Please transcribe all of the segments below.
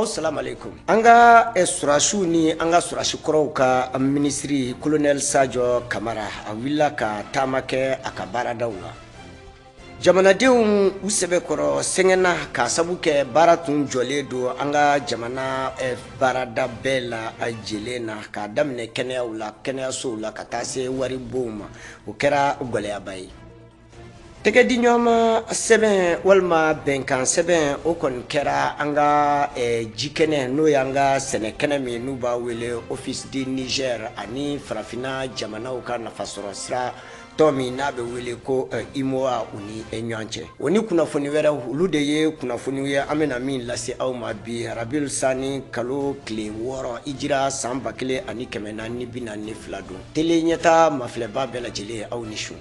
Salamalekun. An ka sɔrɔdasiw ni an ka sɔrɔdasi kɔrɔw ka minisiri Colonel Sadio Kamara, a wulila ka taama kɛ a ka baaradaw la. Jamanadenw u sɛbɛkɔrɔ sɛgɛnna k'a sabu kɛ baara tun jɔlen don an ka jamana baarada bɛɛ lajɛlen na, k'a daminɛ kɛnɛyaw la, kɛnɛyasow la, ka taa se waribonw ma. O kɛra gɛlɛyaba ye. Tɛgɛdiɲɔgɔnma sɛbɛn walima bɛnkan sɛbɛn, o kɔni kɛra an ka jikɛnɛ, n'o y'an ka sɛnɛkɛnɛ min n'u b'a wele Office du Niger, ani farafinna jamanaw ka nafasɔrɔ sira tɔn min n'a bɛ wele ko UEMOA, u ni ɲɔgɔn cɛ. O ni kunnafoni wɛrɛw, olu de ye kunnafoniw ye an bɛna min lase aw ma bi, Rabiul Sani kalo tile 6, hijira san 1442 don. Tele ɲɛta mafilɛba bɛɛ lajɛlen, aw ni su.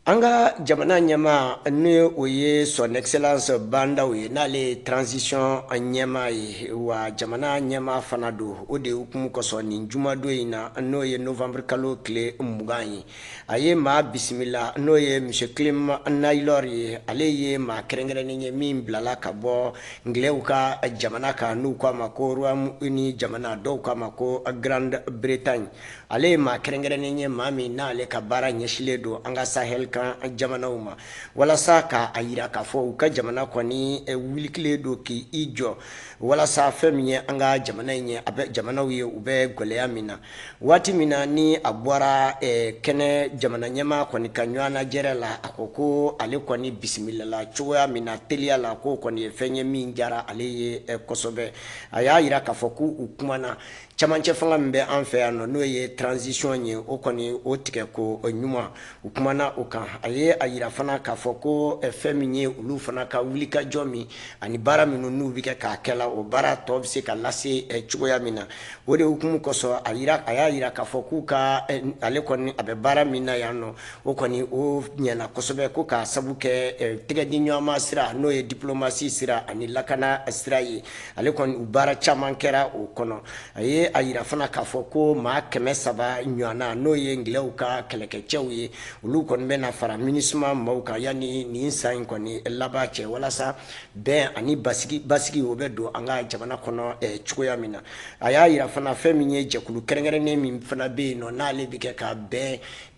An ka jamana ɲɛmaa, ni o ye Son Excellence Bah N'Daw ye, n'ale ye transition ɲɛmaa ye, wa jamana ɲɛmaa fana don, o de hukumu kosɔn, nin jumadon in na, n'o ye novembre kalo tile 20 ye, a ye maa bisimila, n'o ye monsieur Clément Naylor ye. Ale ye maa kɛrɛnkɛrɛnnen ye min bilala ka bɔ Ngilɛw ka jamana kan, n'u k'a ma ko Royaume-Uni jamana, dɔw k'a ma ko Grande-Bretagne. Ale ye maa kɛrɛnkɛrɛnnen ye, maa min n'ale ka baara ɲɛsilen don an ka Sahel kan jamanaw ma, walasa k'a yira k'a fɔ u ka jamana kɔni wulikilen don k'i jɔ walasa fɛn min ye an ka jamana in ye, a bɛ jamanaw ye u bɛ gɛlɛya min na. Waati min na ni a bɔra kɛnɛ jamana ɲɛmaa kɔni ka ɲɔgɔnnajɛrɛ la, a ko ko ale kɔni bisimilala cogoya min na teliya la, k'o kɔni ye fɛn ye min diyara ale ye kosɛbɛ. A y'a yira k'a fɔ k'u kumana camancɛ fanga min bɛ an fɛ yan nɔ, n'o ye transition ye, o kɔni o tigɛ ko ɲuman, u kumana o kan. A ye a yira fana k'a fɔ ko fɛn min ye olu fana ka wulikajɔ min ani baara minnu n'u bɛ kɛ k'a kɛ la, o baara tɔ bɛ se ka lase cogoya min na. O de hukumu kosɔn, a y'a yira k'a fɔ k'u ka ale kɔni a bɛ baara min na yan nɔ, o kɔni o ɲɛna kosɛbɛ, ko k'a sabu kɛ tɛgɛdiɲɔgɔnma sira, n'o ye diplomatie sira ani lakana sira ye, ale kɔni u baara caman kɛra o kɔnɔ. A ye a yira fana k'a fɔ ko maa 300 ɲɔgɔnna, n'o ye Ngilɛw ka kɛlɛkɛcɛw ye, olu kɔni bɛna fara MINUSMA maaw kan yanni nin san in kɔni laban cɛ, walasa bɛn ani basigi o bɛ don an ka jamana kɔnɔ cogoya min na. A y'a yira fana fɛn min ye jɛkulu kɛrɛnkɛrɛnnen min fana bɛ yen nɔ, n'ale bɛ kɛ ka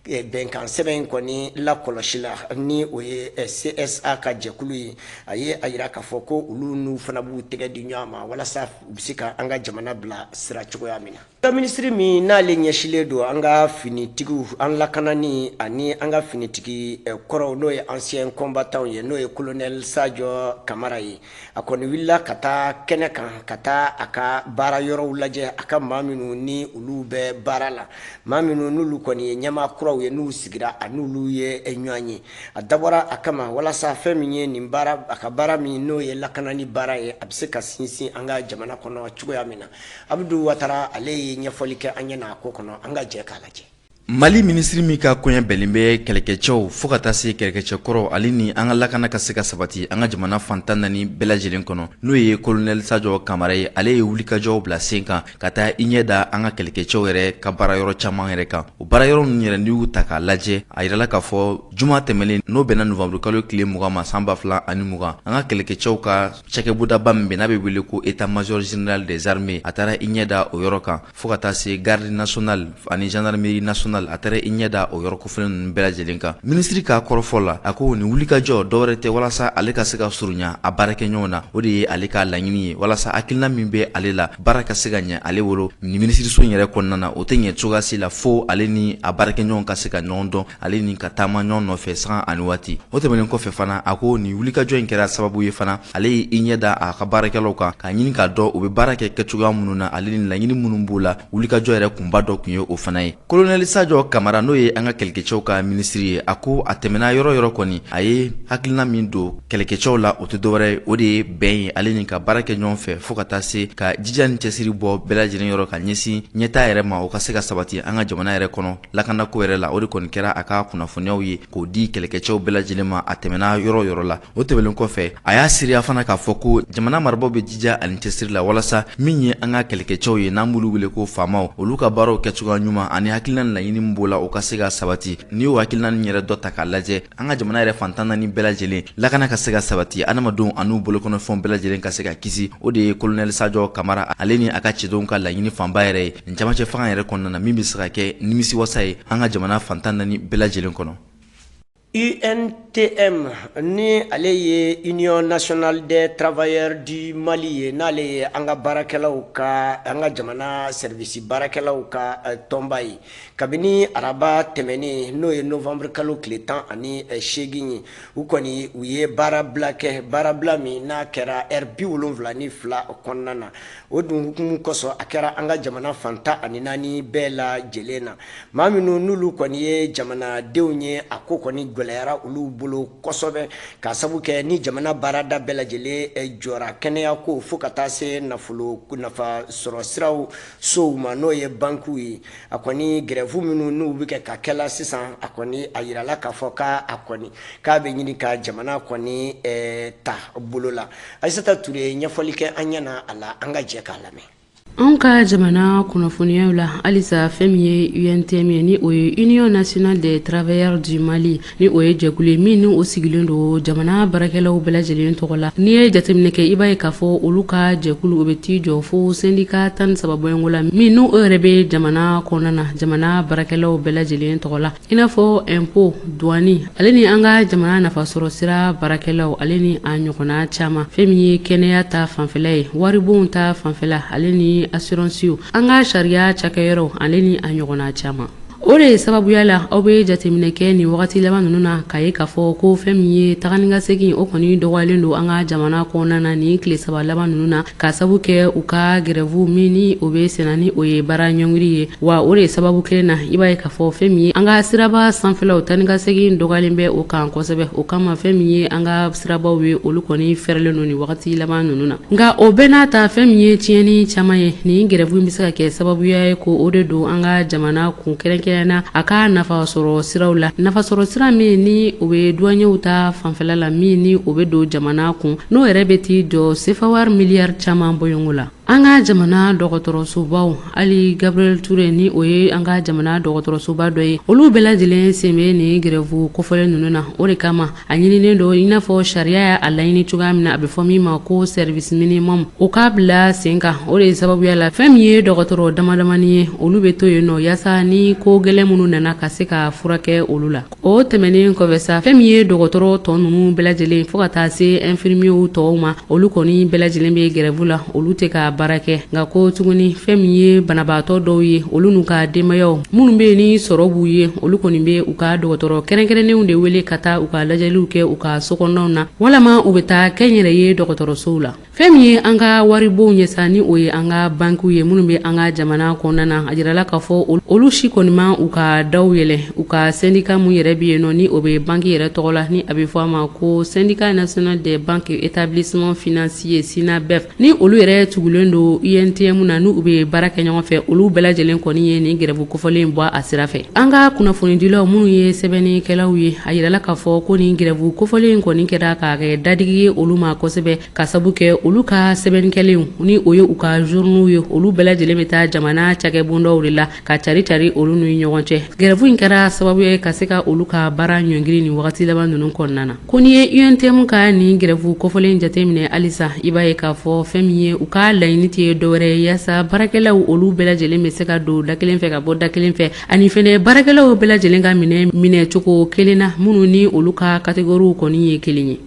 bɛnkan sɛbɛn in kɔni lakɔlɔsi la, ni o ye CSA ka jɛkulu ye. A ye a yira k'a fɔ ko olu n'u fana b'u tɛgɛ di ɲɔgɔn ma walasa u bɛ se ka an ka jamana bila sira cogoya min na. Ka minisiri min n'ale ɲɛsilen don an ka finitigiw, an lakanani ani an ka finitigi kɔrɔw, n'o ye ancien combattant ye, n'o ye Colonel Sadio Kamara ye, a kɔni wulila ka taa kɛnɛ kan, ka taa a ka baara yɔrɔw lajɛ, a ka maa minnu ni olu bɛ baara la, maa minnu n'olu kɔni ye ɲɛmaa kuraw ye, n'u sigira a n'olu ye ɲɔgɔn ye. A dabɔra a kama walasa fɛn min ye nin baara, a ka baara min n'o ye lakanani baara ye, a bɛ se ka sinsin an ka jamana kɔnɔ cogoya min na. Abudu Watara, ale ye ɲɛfɔli kɛ an ɲɛna a ko kɔnɔ. An ka jɛ k'a lajɛ. Mali minisiri min ka koɲɛ bɛnnen bɛ kɛlɛkɛcɛw fo ka taa se kɛlɛkɛcɛkɔrɔw ale ni an ka lakana ka se ka sabati an ka jamana fan 14 bɛɛ lajɛlen kɔnɔ, n'o ye Colonel Sadio Kamara ye, ale ye wulikajɔw bila sen kan ka taa i ɲɛ da an ka kɛlɛkɛcɛw yɛrɛ ka baara yɔrɔ caman yɛrɛ kan. O baara yɔrɔ ninnu yɛrɛ, n'i y'u ta k'a lajɛ, a yirala k'a fɔ juma tɛmɛnen, n'o bɛnna novembre kalo tile 20 ma san 2020, an ka kɛlɛkɛcɛw ka cakɛbodaba min bɛ, n'a bɛ wele ko état major général des armées, a taara i ɲɛ da o yɔrɔ kan, fo ka taa se garde nationale ani gendarmerie nationale, a taara i ɲɛ da o yɔrɔ kofɔlen ninnu bɛɛ lajɛlen kan. Minisiri ka kɔrɔfɔ la, a ko nin wulikajɔ dɔwɛrɛ tɛ walasa ale ka se ka surunya a baarakɛɲɔgɔn na. O de ye ale ka laɲini ye, walasa hakilina min bɛ ale la, baara ka se ka ɲɛ ale bolo nin minisiriso in yɛrɛ kɔnɔna na. O tɛ ɲɛ cogoya si la fo ale ni a baarakɛɲɔgɔn ka se ka ɲɔgɔn dɔn, ale ni ka taama ɲɔgɔn nɔfɛ sanga ani waati. O tɛmɛnen kɔfɛ fana, a ko nin wulikajɔ in kɛra sababu ye fana, ale ye i ɲɛ da a ka baarakɛlaw kan, k'a ɲini k'a dɔn u bɛ baara kɛ kɛcogoya minnu na, ale ni laɲini minnu b'u la. Wulikajɔ yɛrɛ kunba dɔ tun ye o fana ye. Kolonɛli Sadio Kamara, n'o ye an ka kɛlɛkɛcɛw ka minisiri ye, a ko a tɛmɛna yɔrɔ yɔrɔ kɔni, a ye hakilina min don kɛlɛkɛcɛw la, o tɛ dɔwɛrɛ ye, o de ye bɛn ye, ale ni ka baara kɛ ɲɔgɔn fɛ, fo ka taa se ka jija ni cɛsiri bɔ bɛɛ lajɛlen yɔrɔ ka ɲɛsin ɲɛtaa yɛrɛ ma, o ka se ka sabati an ka jamana yɛrɛ kɔnɔ lakanako yɛrɛ la. O de kɔni kɛra a ka kunnafoniyaw ye k'o di kɛlɛkɛcɛw bɛɛ lajɛlen ma a tɛmɛna yɔrɔ yɔrɔ la. O tɛmɛnen kɔfɛ, a y'a seereya fana k'a fɔ ko jamana marabaaw bɛ jija ani cɛsiri la walasa min ye an ka kɛlɛkɛcɛw ye, n'an b'olu wele ko faamaw, olu ka baaraw kɛcogoya ɲuman ani hakilina ni laɲini. laɲini min b'o la, o ka se ka sabati. N'i y'o hakilina nin yɛrɛ dɔ ta k'a lajɛ, an ka jamana yɛrɛ fan 14 bɛɛ lajɛlen, lakana ka se ka sabati, adamadenw an'u bolokɔnɔfɛnw bɛɛ lajɛlen ka se ka kisi, o de ye kolonɛli Sajɔ Kamara ale ni a ka cɛdenw ka laɲini fanba yɛrɛ ye nin camancɛ fanga yɛrɛ kɔnɔna na, min bɛ se ka kɛ nimisiwasa ye an ka jamana fan 14 bɛɛ lajɛlen kɔnɔ. UNTM, ni ale ye Union nationale des travailleurs du Mali ye, n'ale ye an ka baarakɛlaw ka, an ka jamana service baarakɛlaw ka tɔnba ye, kabini araba tɛmɛnen, n'o ye novembre kalo tile 18 ye, u kɔni u ye baarabila kɛ, baarabila min n'a kɛra heure 72 kɔnɔna na. O dun hukumu kosɔn, a kɛra an ka jamana fan 14 bɛɛ lajɛlen na. Maa minnu n'olu kɔni ye jamanadenw ye, a ko kɔni gɛlɛyara olu bolo kosɛbɛ, k'a sabu kɛ ni jamana baarada bɛɛ lajɛlen jɔra, kɛnɛya ko fo ka taa se nafolo nafa sɔrɔ siraw sow ma, n'o ye bankiw ye. A kɔni grève minnu n'u bɛ kɛ ka kɛla sisan, a kɔni a yirala k'a fɔ k'a kɔni k'a bɛ ɲini ka jamana kɔni ta bolo la. Ayisata Ture ye ɲɛfɔli kɛ an ɲɛna a la, an ka jɛ k'a lamɛn. Anw ka jamana kunnafoniyaw la halisa, fɛn min ye UNTM ye, ni o ye Union nationale des travailleurs du Mali, ni o ye jɛkulu ye min ni o sigilen don jamana baarakɛlaw bɛɛ lajɛlen tɔgɔ la. N'i ye jateminɛ kɛ, i b'a ye k'a fɔ olu ka jɛkulu, o bɛ t'i jɔ fo syndicat 13 bɔɲɔgɔnko la, min n'o yɛrɛ bɛ jamana kɔnɔna na, jamana baarakɛlaw bɛɛ lajɛlen tɔgɔ la, i n'a fɔ impôt, douane, ale ni an ka jamana nafasɔrɔ sira baarakɛlaw, ale ni a ɲɔgɔnna caman. Fɛn min ye kɛnɛya ta fanfɛla ye, waribonw ta fanfɛla, ale ni assurance, an ka sariya cakɛyɔrɔw, ale ni a ɲɔgɔnna caman. O de ye sababuya la, aw bɛ jateminɛ kɛ nin wagati laban ninnu na, k'a ye k'a fɔ ko fɛn min ye taga ni ka segin, o kɔni dɔgɔyalen don an ka jamana kɔnɔna na nin tile 3 laban ninnu na, k'a sabu kɛ u ka grève min ni o bɛ senna, ni o ye baara ɲɔngiri ye. Wa o de ye sababu kelen na, i b'a ye k'a fɔ fɛn min ye an ka siraba sanfɛlaw, taa ni ka segin dɔgɔyalen bɛ o kan kosɛbɛ. O kama, fɛn min ye an ka sirabaw ye, olu kɔni fɛrɛlen don nin wagati laban ninnu na. Nka o bɛɛ n'a ta, fɛn min ye tiɲɛni caman ye, nin grève bɛ se ka kɛ sababuya ye ko o de don an ka jamana kun, kɛrɛnkɛrɛnnenya a ka nafa sɔrɔ siraw la, nafa sɔrɔ sira min ni o bɛ douaniers ta fanfɛla la, min ni o bɛ don jamana kun, n'o yɛrɛ bɛ t'i jɔ sefa wari miliyari caman bɔɲɔgɔnko la. An ka jamana dɔgɔtɔrɔsobaw, hali Gabriel Touré, ni o ye an ka jamana dɔgɔtɔrɔsoba dɔ ye, olu bɛɛ lajɛlen sen bɛ nin grève kofɔlen ninnu na. O de kama, a ɲininen don, i n'a fɔ sariya y'a laɲini cogoya min na, a bɛ fɔ min ma ko service minimum, o k'a bila sen kan. O de ye sababuya la, fɛn min ye dɔgɔtɔrɔ damadamani ye, olu bɛ to yen nɔ, yaasa ni ko gɛlɛn minnu nana, ka se ka furakɛ olu la. O tɛmɛnen kɔfɛ sa, fɛn min ye dɔgɔtɔrɔ tɔ ninnu bɛɛ lajɛlen, fo ka taa se infirmiers tɔw ma, olu kɔni bɛɛ lajɛlen bɛ grève la, olu tɛ ka baara kɛ. Nka ko tuguni, fɛn min ye banabaatɔ dɔw ye, olu n'u ka denbayaw minnu bɛ yen ni sɔrɔ b'u ye, olu kɔni bɛ u ka dɔgɔtɔrɔ kɛrɛnkɛrɛnnenw de wele ka taa u ka lajɛliw kɛ u ka sokɔnɔnaw na, walama u bɛ taa kɛnyɛrɛye dɔgɔtɔrɔsow la. Fɛn min ye an ka waribonw ye sa, ni o ye an ka bankiw ye minnu bɛ an ka jamana kɔnɔna na, a jirala k'a fɔ olu si kɔni ma u ka daw yɛlɛ. U ka syndicat mun yɛrɛ bɛ yen nɔ, ni o bɛ banki yɛrɛ tɔgɔ la, ni a bɛ fɔ a ma ko Syndicat national des banques et établissements financiers, SYNABEF, ni olu yɛrɛ tugulen don UNTM na, n'u bɛ baara kɛ ɲɔgɔn fɛ, olu bɛɛ lajɛlen kɔni ye nin grève kofɔlen bɔ a sira fɛ. An ka kunnafonidilaw minnu ye sɛbɛnnikɛlaw ye, a yirala k'a fɔ ko nin grève kofɔlen kɔni kɛra k'a kɛ dadigi ye olu ma kosɛbɛ, ka sabu kɛ olu ka sɛbɛnnikɛlenw, ni o ye u ka journaux ye, olu bɛɛ lajɛlen bɛ taa jamana cakɛbondaw de la ka cari cari olu ni ɲɔgɔn cɛ. Grève in kɛra sababu ye ka se ka olu ka baara ɲɔngiri nin wagati laban ninnu kɔnɔna na. Ko n'i ye UNTM ka nin grève kofɔlen jateminɛ halisa, i b'a ye k'a fɔ fɛn min ye u ka laɲini tɛ dɔwɛrɛ ye, yaasa baarakɛlaw olu bɛɛ lajɛlen bɛ se ka don da kelen fɛ ka bɔ da kelen fɛ, ani fɛnɛ baarakɛlaw bɛɛ lajɛlen ka minɛ minɛcogo kelen na, minnu ni olu ka catégorie kɔni ye kelen ye.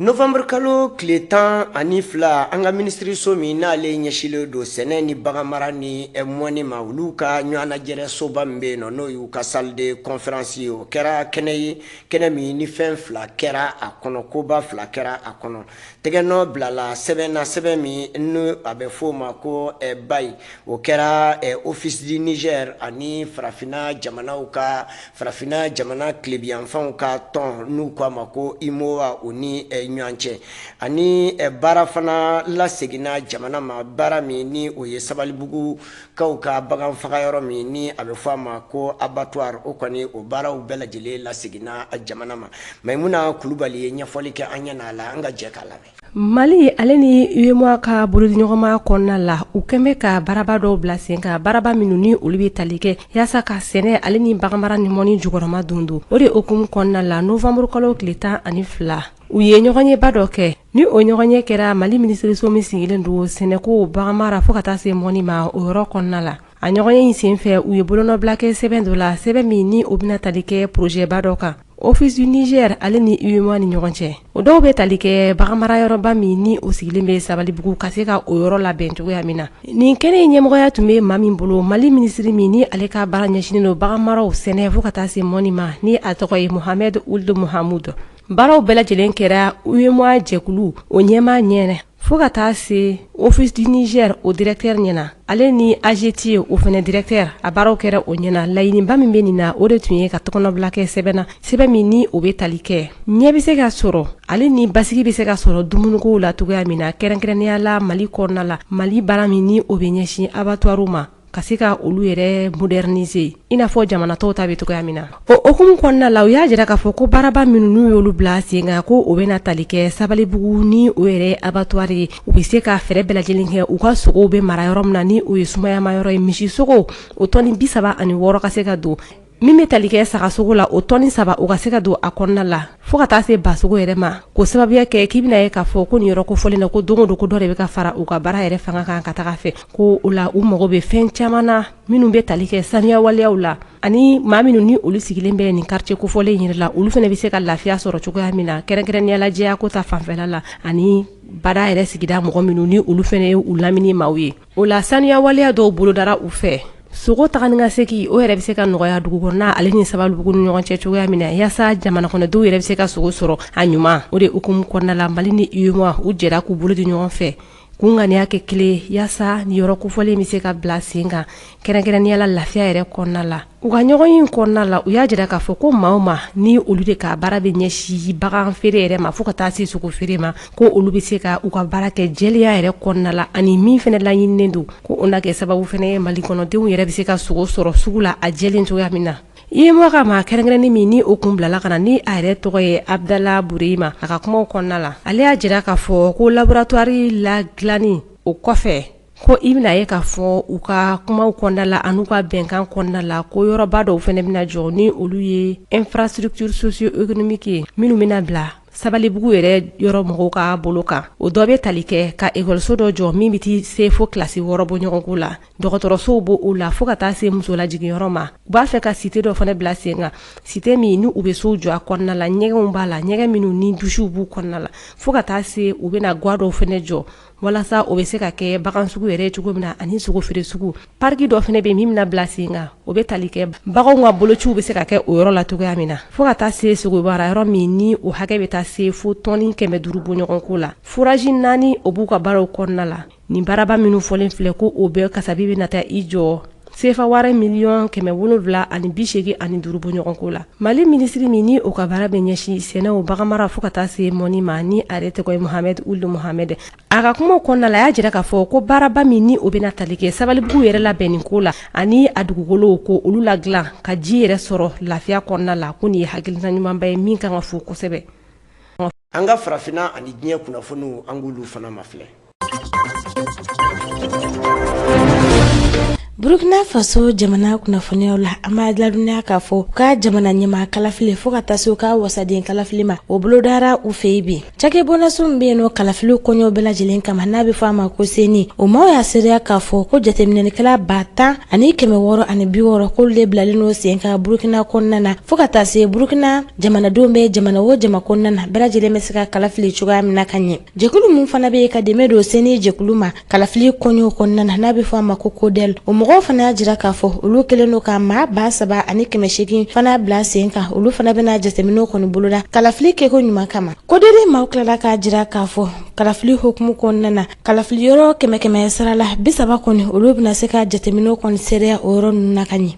Novembre kalo tile 12, an ka minisiriso min n'ale ɲɛsilen don sɛnɛ ni baganmara ni mɔni ma, olu ka ɲɔgɔnnajɛrɛ soba min bɛ yen nɔ, n'o y'u ka salle de conférence ye, o kɛra kɛnɛ ye, kɛnɛ min ni fɛn fila kɛra a kɔnɔ, koba fila kɛra a kɔnɔ. Tɛgɛnɔ bilala sɛbɛn na, sɛbɛn min n'o a bɛ f'o ma ko bail. O kɛra Office du Niger ani farafinna jamanaw ka, farafinna jamana tilebiyanfanw ka tɔn n'u ko a ma ko UMOA, o ni ɲɔgɔn cɛ. Ani baara fana laseginna jamana ma, baara min ni o ye Sabalibugu kaw ka bagan faga yɔrɔ min ni a bɛ fɔ a ma ko abattoir, o kɔni o baaraw bɛɛ lajɛlen laseginna jamana ma. Maimuna Kulubali ye ɲɛfɔli kɛ an ɲɛna a la, an ka jɛ k'a lamɛn. Mali ale ni UEMOA ka bolodiɲɔgɔnma kɔnɔna la, u kɛn bɛ ka baaraba dɔw bila sen kan, baaraba minnu ni olu bɛ tali kɛ yaasa ka sɛnɛ ale ni baganmara ni mɔni jukɔrɔma don don. O de hukumu kɔnɔna la, novembre kalo tile 12, u ye ɲɔgɔnyeba dɔ kɛ. Ni o ɲɔgɔnye kɛra Mali minisiriso min sigilen don sɛnɛko, baganmara fo ka taa se mɔni ma, o yɔrɔ kɔnɔna la. A ɲɔgɔnye in senfɛ, u ye bolonɔbila kɛ sɛbɛn dɔ la, sɛbɛn min ni o bɛna tali kɛ projet ba dɔ kan Office du Niger ale ni UEMOA ni ɲɔgɔn cɛ. O dɔw bɛ tali kɛ baganmarayɔrɔba min ni o sigilen bɛ Sabalibugu, ka se ka o yɔrɔ labɛn cogoya min na. Nin kɛnɛ in ɲɛmɔgɔya tun bɛ maa min bolo, Mali minisiri min ni ale ka baara ɲɛsinnen don baganmaraw, sɛnɛ fo ka taa se mɔni ma, ni a tɔgɔ ye Mohamed Ould Mohamoud. Baaraw bɛɛ lajɛlen kɛra UEMOA jɛkulu o ɲɛmaa ɲɛna, fo ka taa se Office du Niger o directeur ɲɛna, ale ni AGT o fana directeur. A baaraw kɛra o ɲɛna. Laɲiniba min bɛ nin na, o de tun ye ka tɔgɔnɔbila kɛ sɛbɛn na, sɛbɛn min ni o bɛ tali kɛ ɲɛ bɛ se ka sɔrɔ ale ni basigi bɛ se ka sɔrɔ dumunikow la cogoya min na, kɛrɛnkɛrɛnnenya la Mali kɔnɔna la. Mali baara min ni o bɛ ɲɛsin abattoirs ma, ka se ka olu yɛrɛ moderniser i n'a fɔ jamana tɔw ta bɛ cogoya min na. O hukumu kɔnɔna la, u y'a jira k'a fɔ ko baaraba minnu n'u y'olu bila sen kan, ko o bɛna tali kɛ Sabalibugu ni o yɛrɛ abattoir ye. U bɛ se ka fɛɛrɛ bɛɛ lajɛlen kɛ u ka sogow bɛ mara yɔrɔ min na, ni o ye sumayama yɔrɔ ye. Misi sogo, o tɔni 36 ka se ka don. Min bɛ tali kɛ sagasogo la, o tɔni 3, o ka se ka don a kɔnɔna la, fo ka taa se basogo yɛrɛ ma. K'o sababuya kɛ k'i bɛna ye k'a fɔ ko nin yɔrɔ kofɔlen na, ko don o don ko dɔ de bɛ ka fara u ka baara yɛrɛ fanga kan ka taga fɛ. Ko o la, u mago bɛ fɛn caman na minnu bɛ tali kɛ saniya waleyaw la, ani maa minnu ni olu sigilen bɛ nin quartier kofɔlen yɛrɛ la, olu fana bɛ se ka lafiya sɔrɔ cogoya min na, kɛrɛnkɛrɛnnenya la jɛya ko ta fanfɛla la, ani bada yɛrɛ sigida mɔgɔ minnu ni olu fana ye u lamini maaw ye. O la, saniya waleya dɔw bolodara u fɛ. Sogo taga ni ka segin, o yɛrɛ bɛ se ka nɔgɔya dugu kɔnɔna ale ni Sabalibugu ni ɲɔgɔn cɛ cogoya min na, yaasa jamana kɔnɔdenw yɛrɛ bɛ se ka sogo sɔrɔ a ɲuman. O de hukumu kɔnɔna la, Mali ni UEMOA, u jɛra k'u bolo di ɲɔgɔn fɛ, k'u ŋaniya kɛ kelen, yaasa nin yɔrɔ kofɔlen bɛ se ka bila sen kan, kɛrɛnkɛrɛnnenya la lafiya yɛrɛ kɔnɔna la. U ka ɲɔgɔn in kɔnɔna la, u y'a jira k'a fɔ ko maa o maa ni olu de ka baara bɛ ɲɛsin bagan feere yɛrɛ ma fo ka taa se sogo feere ma, ko olu bɛ se ka u ka baara kɛ jɛlenya yɛrɛ kɔnɔna la. Ani min fana laɲininen don, ko o na kɛ sababu fana ye Mali kɔnɔdenw yɛrɛ bɛ se ka sogo sɔrɔ sugu la a jɛlen cogoya min na. UEMOA ka maa kɛrɛnkɛrɛnnin min ni o kun bilala ka na, ni a yɛrɛ tɔgɔ ye Abdala Burema, a ka kumaw kɔnɔna la, ale y'a jira k'a fɔ ko laboratoire la dilanni o kɔfɛ, ko i bɛna ye k'a fɔ u ka kumaw kɔnɔna la an'u ka bɛnkan kɔnɔna la, ko yɔrɔba dɔw fana bɛna jɔ, ni olu ye infrastructure socio-économique ye, minnu bɛna bila Sabalibugu yɛrɛ yɔrɔ mɔgɔw ka bolo kan. O dɔ bɛ tali kɛ ka ekɔliso dɔ jɔ min bɛ taa se fo kilasi 6 bɔ ɲɔgɔnko la, dɔgɔtɔrɔsow b'o o la, fo ka taa se muso lajiginyɔrɔ ma. U b'a fɛ ka cité dɔ fana bila sen kan, cité min ni u bɛ sow jɔ a kɔnɔna la, ɲɛgɛnw b'a la, ɲɛgɛn minnu ni douchew b'u kɔnɔna la, fo ka taa se u bɛna ga dɔw fana jɔ walasa o bɛ se ka kɛ bagan sugu yɛrɛ cogo min na ani sogo feere sugu. Parc dɔ fana bɛ min bɛna bila sen kan, o bɛ tali kɛ baganw ka bolociw bɛ se ka kɛ o yɔrɔ la cogoya min na, fo ka taa se sogo mara yɔrɔ min ni o hakɛ bɛ taa se fo tɔni 500 bɔ ɲɔgɔnko la. Forage naani, o b'u ka baaraw kɔnɔna la. Nin baaraba minnu fɔlen filɛ, ko o bɛɛ kasabi bɛ na taa i jɔ sefa wari miliyɔn 785 bɔ ɲɔgɔnko la. Mali minisiri min ni o ka baara bɛ ɲɛsin sɛnɛw, baganmara fo ka taa se mɔni ma, ni a yɛrɛ tɔgɔ ye Mohamed Ould Mohamed, a ka kuma kɔnɔna la, a y'a jira k'a fɔ ko baaraba min ni o bɛna tali kɛ Sabalibugu yɛrɛ labɛnni ko la ani a dugukolo ko olu la dilan ka ji yɛrɛ sɔrɔ lafiya kɔnɔna la, ko nin ye hakilina ɲumanba ye min kan ka fo kosɛbɛ. An ka farafinna ani diɲɛ kunnafoniw, an k'olu fana ma filɛ. Burukina Faso jamana kunnafoniyaw la, an b'a ladɔnniya k'a fɔ u ka jamana ɲɛmaa kalafili fo ka taa se u ka wasaden kalafili ma, o bolodara u fɛ yen bi. Cakɛbɔnnaso min bɛ yen nɔ kalafiliw kɔɲɔw bɛɛ lajɛlen kama, n'a bɛ fɔ a ma ko CENI, o maaw y'a seereya k'a fɔ ko jateminɛlikɛla 10,660, k'olu de bilalen don sen kan Burukina kɔnɔna na, fo ka taa se Burukina jamanadenw bɛ jamana o jama kɔnɔna na, bɛɛ lajɛlen bɛ se ka kalafili cogoya min na ka ɲɛ. Jɛkulu min fana bɛ yen ka dɛmɛ don CENI jɛkulu ma kalafili kɔɲɔw kɔnɔna na, n'a bɛ fɔ a ma ko CODEL, o mɔgɔw fana y'a jira k'a fɔ olu kɛlen don ka maa 3,800 fana bila sen kan. Olu fana bɛna jateminɛw kɔni boloda kalafili kɛko ɲuman kama. CODEL maaw tilala k'a jira k'a fɔ kalafili hukumu kɔnɔna na, kalafili yɔrɔ kɛmɛ kɛmɛ sara la 30 kɔni, olu bɛna se ka jateminɛw kɔni seereya o yɔrɔ ninnu na ka ɲɛ.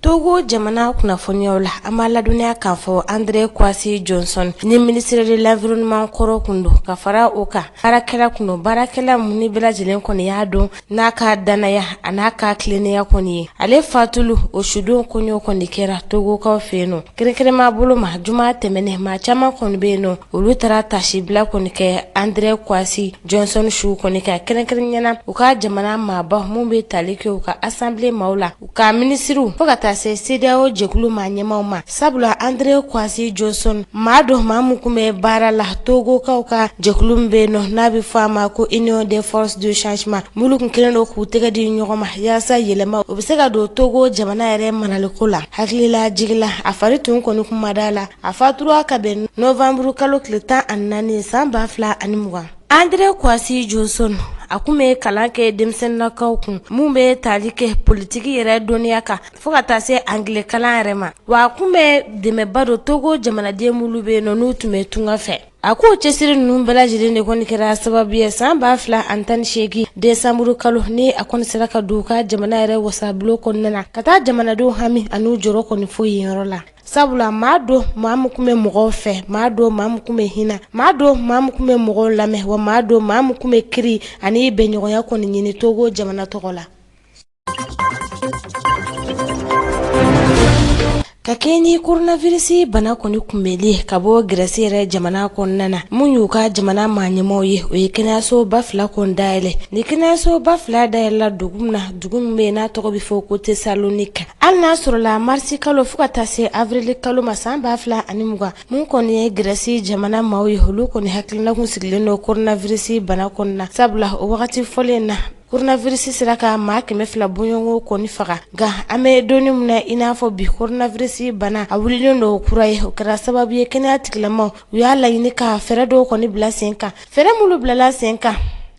Togo jamana kunnafoniyaw la, an b'a ladɔnniya k'a fɔ André Kwasi Johnson ni ministre de l'environnement kɔrɔ kun don, ka fara o kan baarakɛla kun don, baarakɛla mun ni bɛɛ lajɛlen kɔni y'a dɔn n'a ka danaya a n'a ka tilennenya kɔni ye. Ale fatulu o sudon kɔɲɔ kɔni kɛra Togokaw fɛ yen nɔ, kɛrɛnkɛrɛnma bolo ma juma tɛmɛnen, maa caman kɔni bɛ yen nɔ, olu taara tasibila kɔni kɛ André Kwasi Johnson su kɔni kan, kɛrɛnkɛrɛnnenya u ka jamana maaba mun bɛ tali kɛ u ka assemblée maaw la, u ka minisiriw, fo ka taa se CEDEAO jɛkulu maa ɲɛmaaw ma. Sabula André Kwasi Johnson maa don, maa mun kun bɛ baara la Togokaw ka jɛkulu min bɛ yen nɔ n'a bɛ fɔ a ma ko Union des forces de changement, minnu kun kɛlen don k'u tɛgɛ di ɲɔgɔn ma yaasa yɛlɛma o bɛ se ka don Togo jamana yɛrɛ maraliko la. Hakilila jigila a fari tun kɔni kun ma da la, a fatura ka bɛn novembre kalo tile 14 san 2020. André Kwasi Johnson a kun bɛ kalan kɛ denmisɛnninnakaw kun mun bɛ tali kɛ politiki yɛrɛ dɔnniya kan fo ka taa se angilɛ kalan yɛrɛ ma, wa a kun bɛ dɛmɛba don Togo jamanaden minnu bɛ yen nɔ n'u tun bɛ tunga fɛ. A k'o cɛsiri ninnu bɛɛ lajɛlen de kɔni kɛra sababu ye san 2018 desanburu kalo ni a kɔni sera ka don u ka jamana yɛrɛ wasabulon kɔnɔna na ka taa jamanadenw hami an'u jɔrɔ kɔni fo yen yɔrɔ la. Sabula maa don, maa min kun bɛ mɔgɔw fɛ, maa don, maa min kun bɛ hinɛ, maa don, maa min kun bɛ mɔgɔw lamɛn, wa maa don, maa min kun bɛ kiri ani bɛnɲɔgɔnya kɔni ɲini Togo jamana tɔgɔ la. Ka kɛ ni coronavirus bana kɔni kunbɛnli ka bɔ Grèce yɛrɛ jamana kɔnɔna na, mun y'u ka jamana maa ɲɛmaaw ye, o ye kɛnɛyasoba 2 kɔni dayɛlɛ. Ni kɛnɛyasoba 2 dayɛlɛla dugu min na, dugu min bɛ yen n'a tɔgɔ bɛ fɔ ko Thessalonique, hali n'a sɔrɔla marisi kalo fo ka taa se avril kalo ma san 2020, mun kɔni ye Grèce jamana maaw ye, olu kɔni hakilina kun sigilen don coronavirus bana kɔni na. Sabula o wagati fɔlen na, coronavirus sera ka maa 200 bɔɲɔgɔnko kɔni faga. Nka an bɛ don min na i n'a fɔ bi, coronavirus bana a wulilen don kura ye, o kɛra sababu ye kɛnɛya tigilamaaw u y'a laɲini ka fɛɛrɛ dɔw kɔni bila sen kan. Fɛɛrɛ minnu bilala sen kan,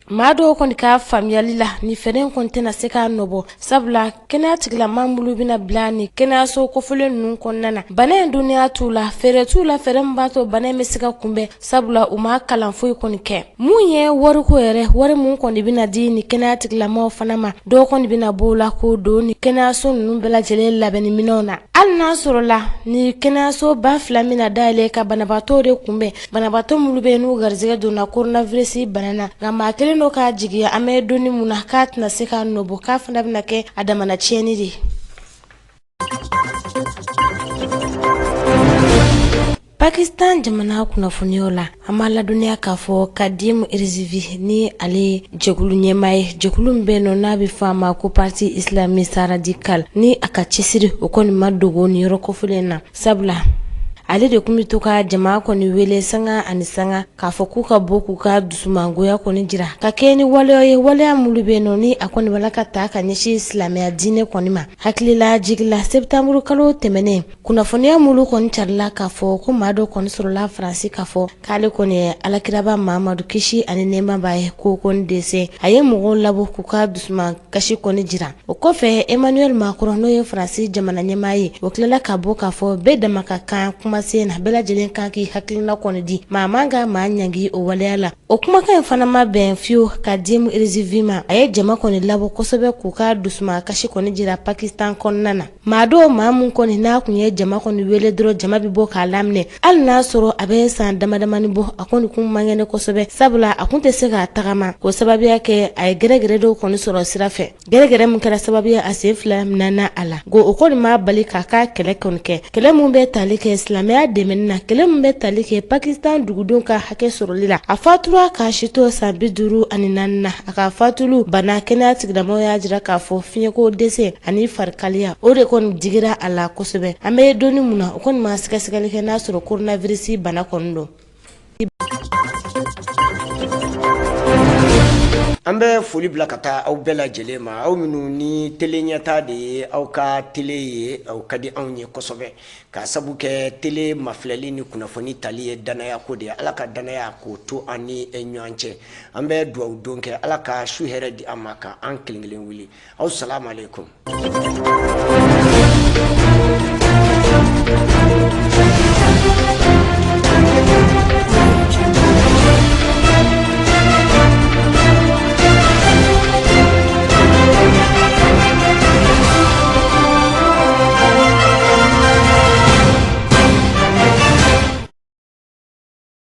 maa dɔw kɔni ka faamuyali la, ni fɛɛrɛ in kɔni tɛna se k'a nɔbɔ, sabula kɛnɛya tigilamaa minnu bɛna bila ni kɛnɛyaso kofɔlen ninnu kɔnɔna na, bana in dɔnniya t'u la, fɛɛrɛ t'u la, fɛɛrɛ min b'a to bana in bɛ se ka kunbɛn, sabula u ma kalan foyi kɔni kɛ. Mun ye wariko yɛrɛ, wari mun kɔni bɛna di ni kɛnɛya tigilamaaw fana ma, dɔw kɔni bɛna bɔ o la k'o don ni kɛnɛyaso ninnu bɛɛ lajɛlen labɛnni minɛnw na. Hali n'a sɔrɔla ni kɛnɛyaso ba 2 bɛna dayɛlɛ ka banabaatɔw de kunbɛn, banabaatɔ minnu bɛ yen n'u garijɛgɛ donna coronavirus bana na, nka maa kelen dɔ k'a jigiya an bɛ don min na k'a tɛna se k'a nɔbɔ, k'a fana bɛna kɛ a damana tiɲɛni de ye. Pakistan jamana kunnafoniyaw la, an b'a ladɔnniya k'a fɔ Kadim Rizvi ni ale jɛkulu ɲɛmaa ye, jɛkulu min bɛ yen nɔ n'a bɛ fɔ a ma ko Parti Islamiste Radical, ni a ka cɛsiri o kɔni ma dogo nin yɔrɔ kofɔlen na, sabula ale de kun bɛ to ka jama kɔni wele sanga ani sanga k'a fɔ k'u ka bɔ k'u ka dusumangoya kɔni jira ka kɛ ni waleya ye, waleya minnu bɛ yen nɔ ni a kɔni bala ka ta ka ɲɛsin silamɛya diinɛ kɔni ma. Hakilila jigila septembre kalo tɛmɛnen, kunnafoniya minnu kɔni carila k'a fɔ ko maa dɔ kɔni sɔrɔla Faransi k'a fɔ k'ale kɔni ye alakiraba Mahamadu kisi ani nɛɛma b'a ye k'o kɔni dɛsɛ, a ye mɔgɔw labɔ k'u ka dusuman kasi kɔni jira. O kɔfɛ Emmanuel Macron n'o ye Faransi jamana ɲɛmaa ye, o tilala ka bɔ k'a fɔ bɛɛ dama ka kan kumasen na, bɛɛ lajɛlen kan k'i hakilina kɔni di, maa man ka maa ɲangi o waleya la. O kumakan in fana ma bɛn fiyewu Kadim Rizvi ma, a ye jama kɔni labɔ kosɛbɛ k'u ka dusuman kasi kɔni jira Pakistan kɔnɔna na. Maa dɔw, maa mun kɔni n'a kun ye jama kɔni wele dɔrɔn jama bɛ bɔ k'a laminɛ, hali n'a sɔrɔ a bɛ san damadamani bɔ, a kɔni kun man kɛnɛ kosɛbɛ, sabula a kun tɛ se k'a tagama, k'o sababuya kɛ a ye gɛrɛgɛrɛ dɔw kɔni sɔrɔ sira fɛ, gɛrɛgɛrɛ min kɛra sababu ye a sen 2 minɛna a la. Nka o kɔni ma bali k'a ka kɛlɛ kɔni kɛ, kɛlɛ mun bɛ tali kɛ silamɛya dɛmɛni na, kɛlɛ mun bɛ tali kɛ Pakistan dugudenw ka hakɛ sɔrɔli la. A fatura k'a si to san 54 na. A ka fatulu bana kɛnɛya tigilamɔgɔw y'a jira k'a fɔ fiɲɛko dɛsɛ ani farikaliya o de kɔni digira a la kosɛbɛ. An bɛ donni mun na, o kɔni ma sɛgɛsɛgɛli kɛ n'a sɔrɔ coronavirus bana kɔni don. An bɛ foli bila ka taa aw bɛɛ lajɛlen ma, aw minnu ni tele ɲɛta de ye aw ka tele ye, aw ka di anw ye kosɛbɛ, k'a sabu kɛ tele mafilɛli ni kunnafoni tali ye danaya ko de ye. Ala ka danaya k'o to an ni ɲɔgɔn cɛ. An bɛ dugawu don kɛ, Ala ka su hɛrɛ di an ma ka an kelen kelen wuli. Aw salamu aleykum.